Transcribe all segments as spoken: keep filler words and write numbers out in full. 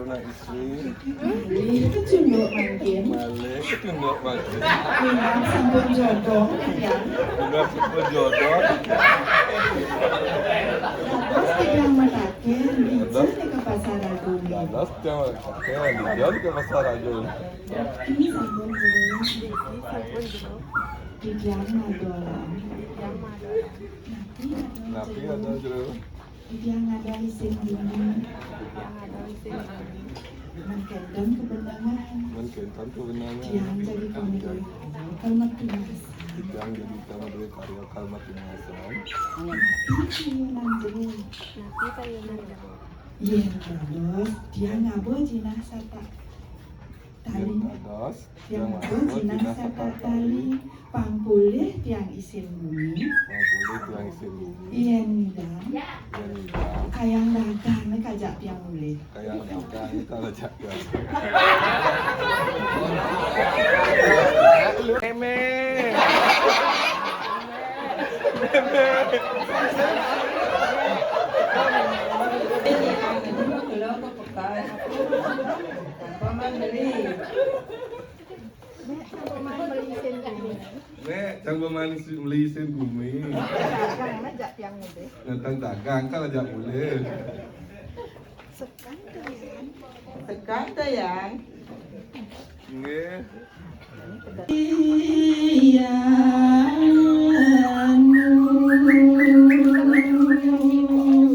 Anak istri. Malih kecunduk mangkin. Malih kecunduk mangkin. Minab sampun jodoh, ya. Minab sampun jodoh. Dados titiang mataken, dija nika Pasar Agung? Dados titiang mataken, dija nika Pasar Agung? Ini sampun, Guru. Titiang madolan. Napi, Guru? Napi, Guru? Titiang ngadoh isin bumi. Titiang ngadoh isin bumi. Mén kénten kabenengan. Mén kénten kabenengan. Titiang jagi pamadé karya kalmat pingasan. Titiang jagi pamadé karya kalmat pingasan. Napi kayunan jero? Napi kayunan jero? Yén dados, titiang ngaba jinah sata tali. Yén dados, titiang ngaba jinah sata tali. Pang polih titiang isin bumi. Pang polih titiang isin bumi. Yén ngidang. Yén ngidang. Kayang dagang kajak titiang mulih. Kayang dagang kajak titiang mulih. Mémé. Mémé. Paman beli. Nék, cang pemanis meli isin gumi. Dagang aja tiang mulih. Nentang dagang, kan aja mulih. Sekan, Tayang. Sekan, Tayang. Nggih. Iya, anu. Lamun payu luas mancus.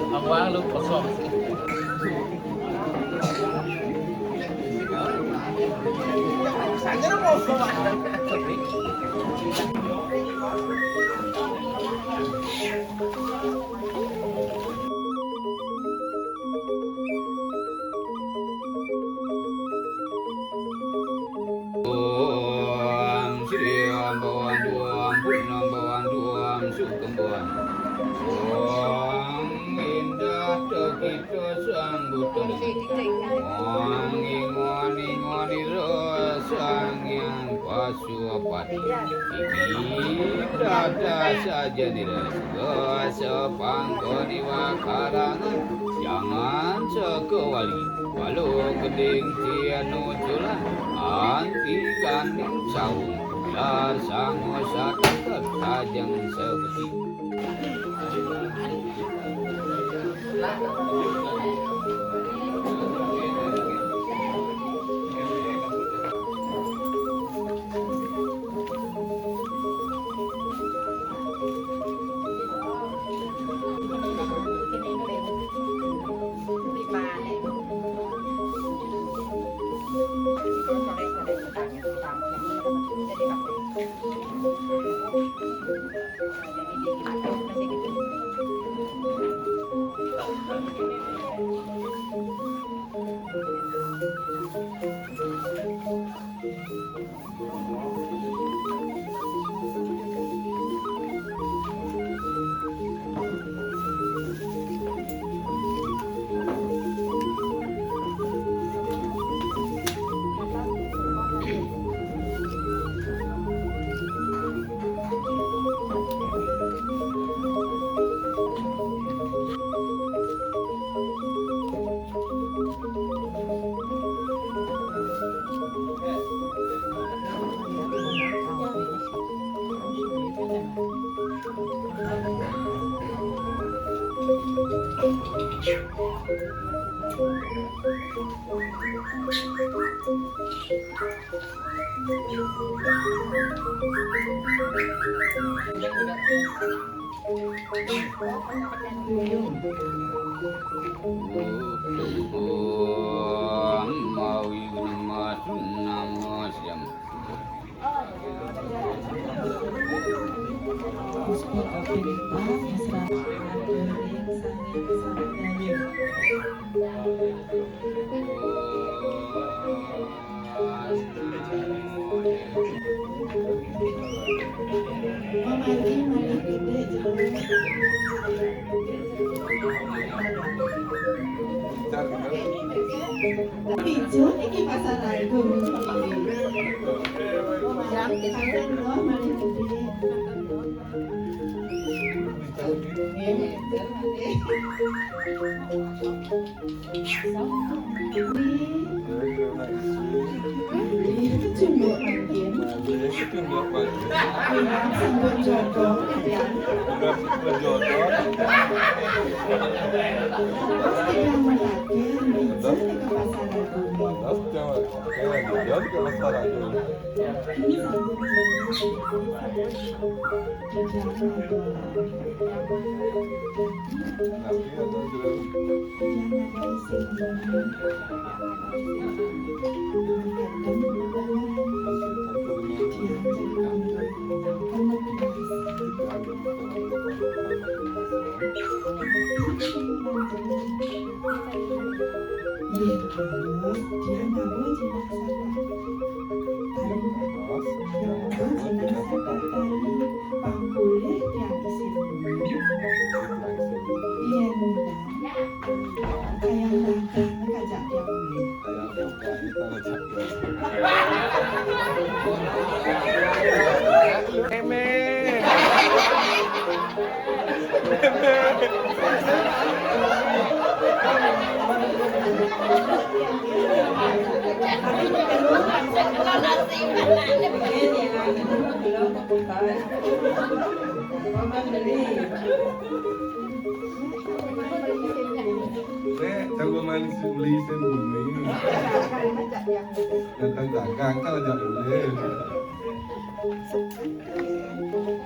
Awang lu kosong. Om Sri Om Bhawantu Om Purnam Bhawantu Om Sukham Bhawantu. Om Indah Tokito Sang Buddha. Om Ingon Ingon Iro Sang Yang Pasupati. Ini tata saja dirasa sepangko diwa karangan. Jangan sekewali. Walau geding tian uculan, anti ganding saung, lar sango sataker tajeng sebesi. Picu niki pasar Agung. Yang kita Nek, coba manis beli sing bumi. Datang dagang, kalau jam boleh.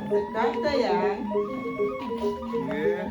Sebentar, ya. Nggih.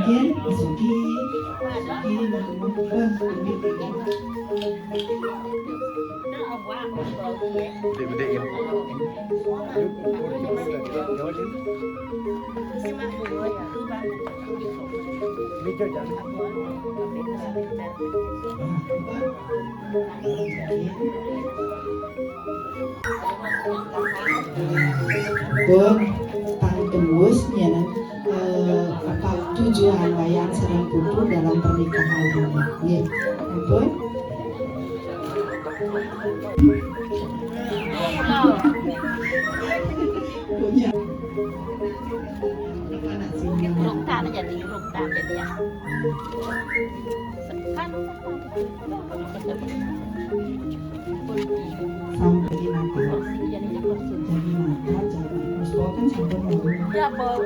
Yen, sugi, sugi, nah, bang, gede-gede. Gede-gedein. Pun tang tembus nyen, eh, apa, tujuan Wayan sareng Putu dalam pernikahan ini. Nggih. Pun. Punya. Rungkat jadi, rungkat jadi ya. Sekan. Sampai di mata. Jadi mata, jadi musuh kan sampai mau. Ya, Bang.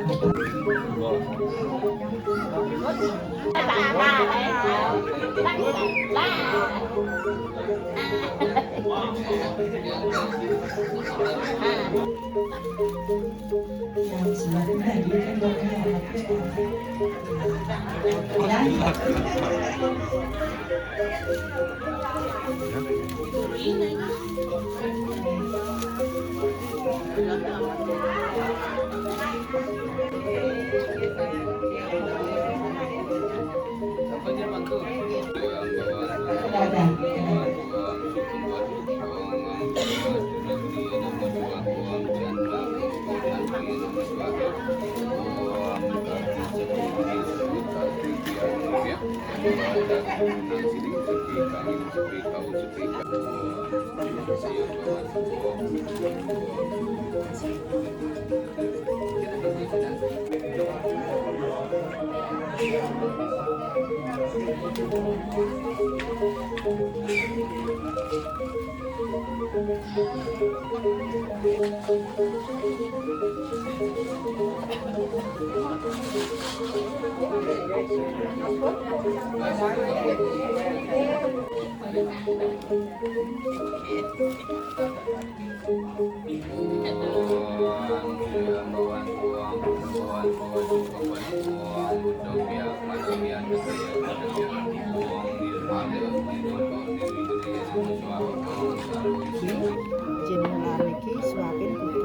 Jenengan niki suapin kudu.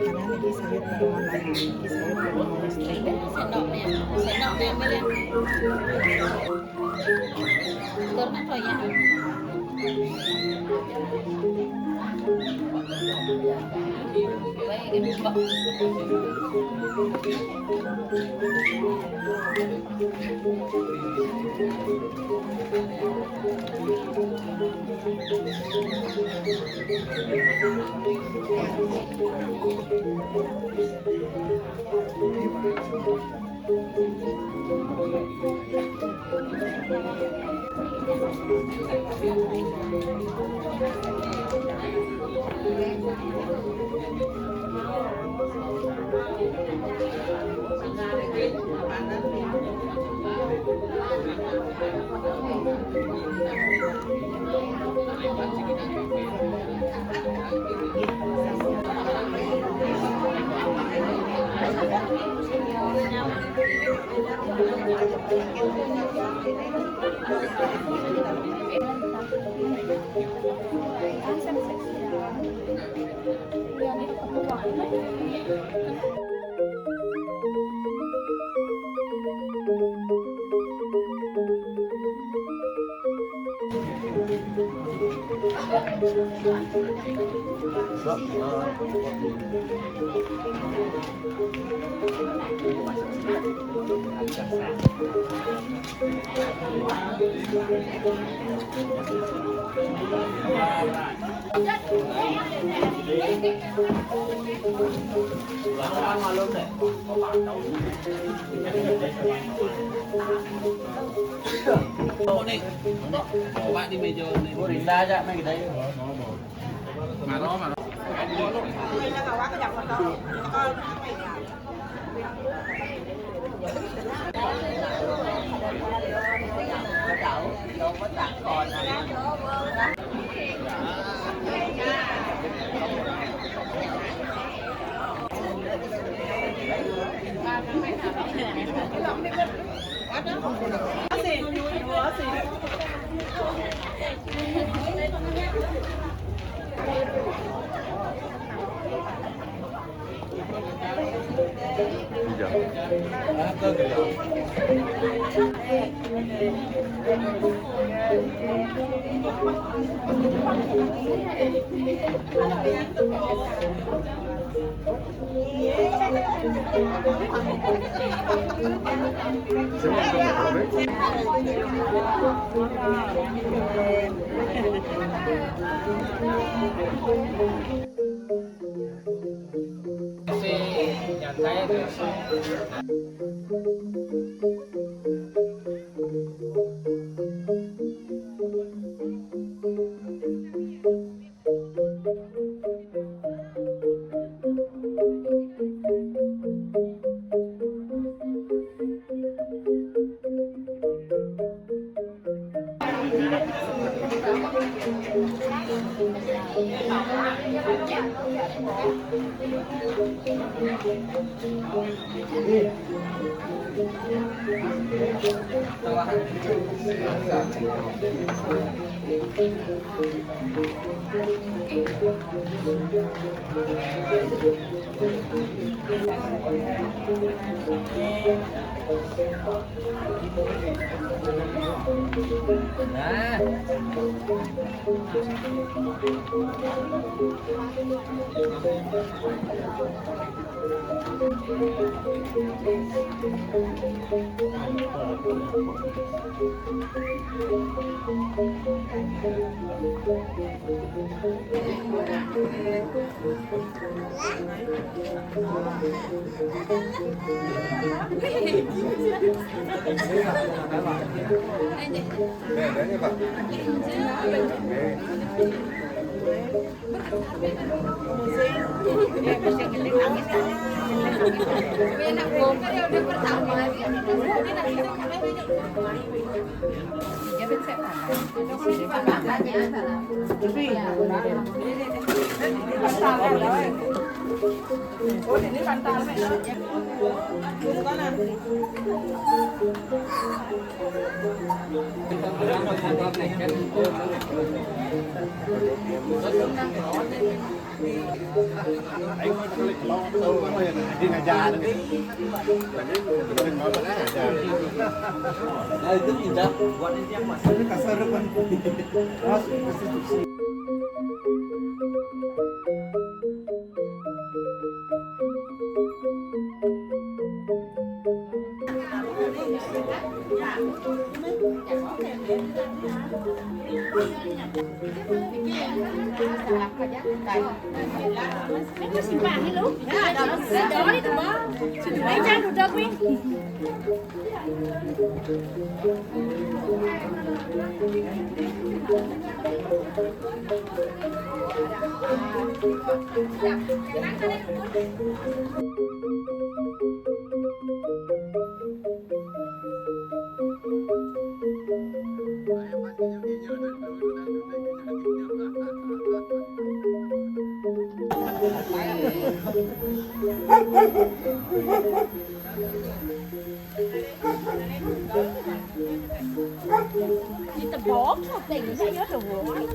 Karena niki sayur pedoman lanang, niki sayur pedoman listrik. Sendok nih, sendok nih, ambil ya. Turun apa ya? Baik, ini, Mbak. Bawa di meja ini. Oh, Rinda aja, Meng, kita yuk. Maro, maro.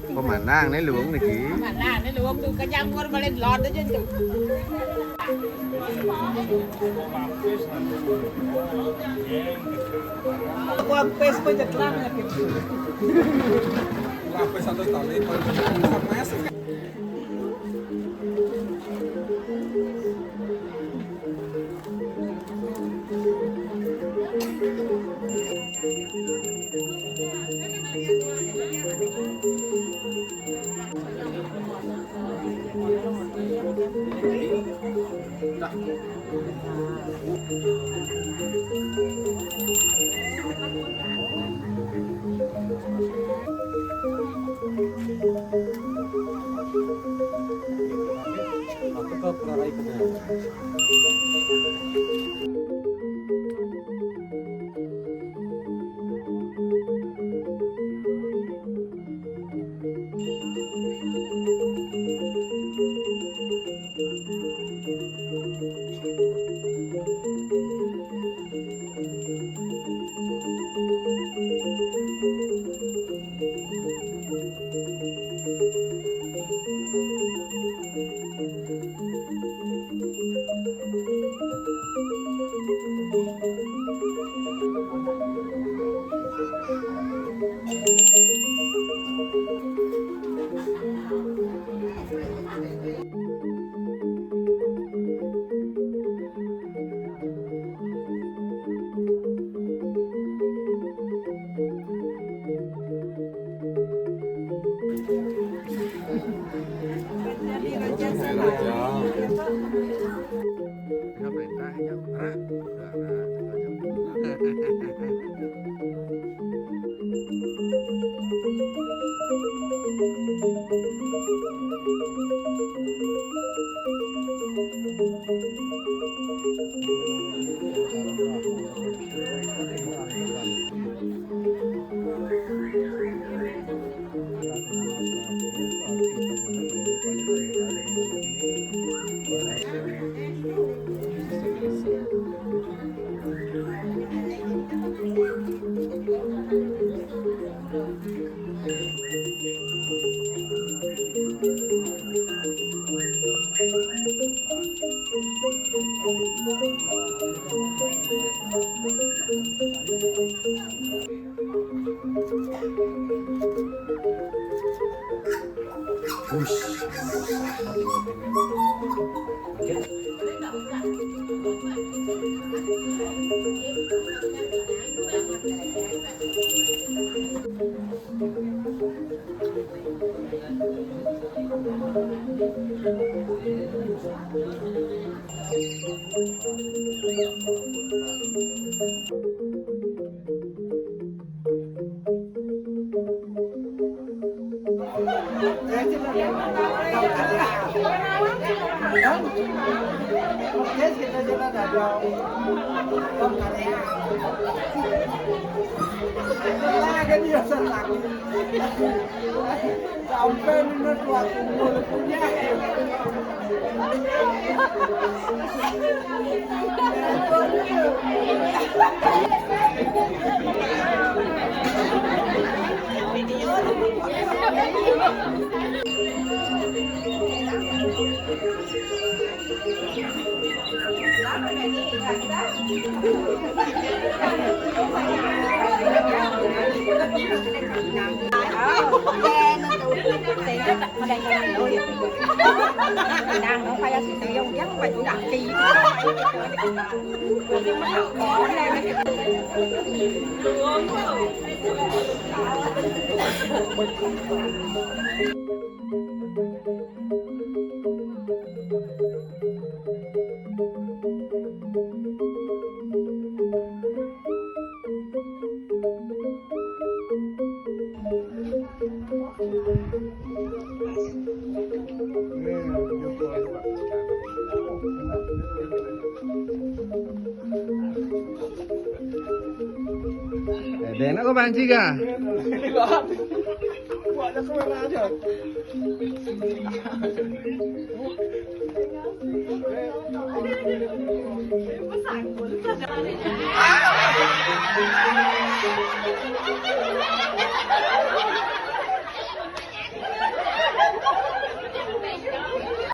Pemanang nih luwung niki. Pemanang nih luwung tuh, kenyang kur balik lot aja tuh. Wah, pes pun ceklak lagi. Wah, pes satu tali, pes. Sampai ini tuh aku mulai punya. Eh, enak kok panci kah?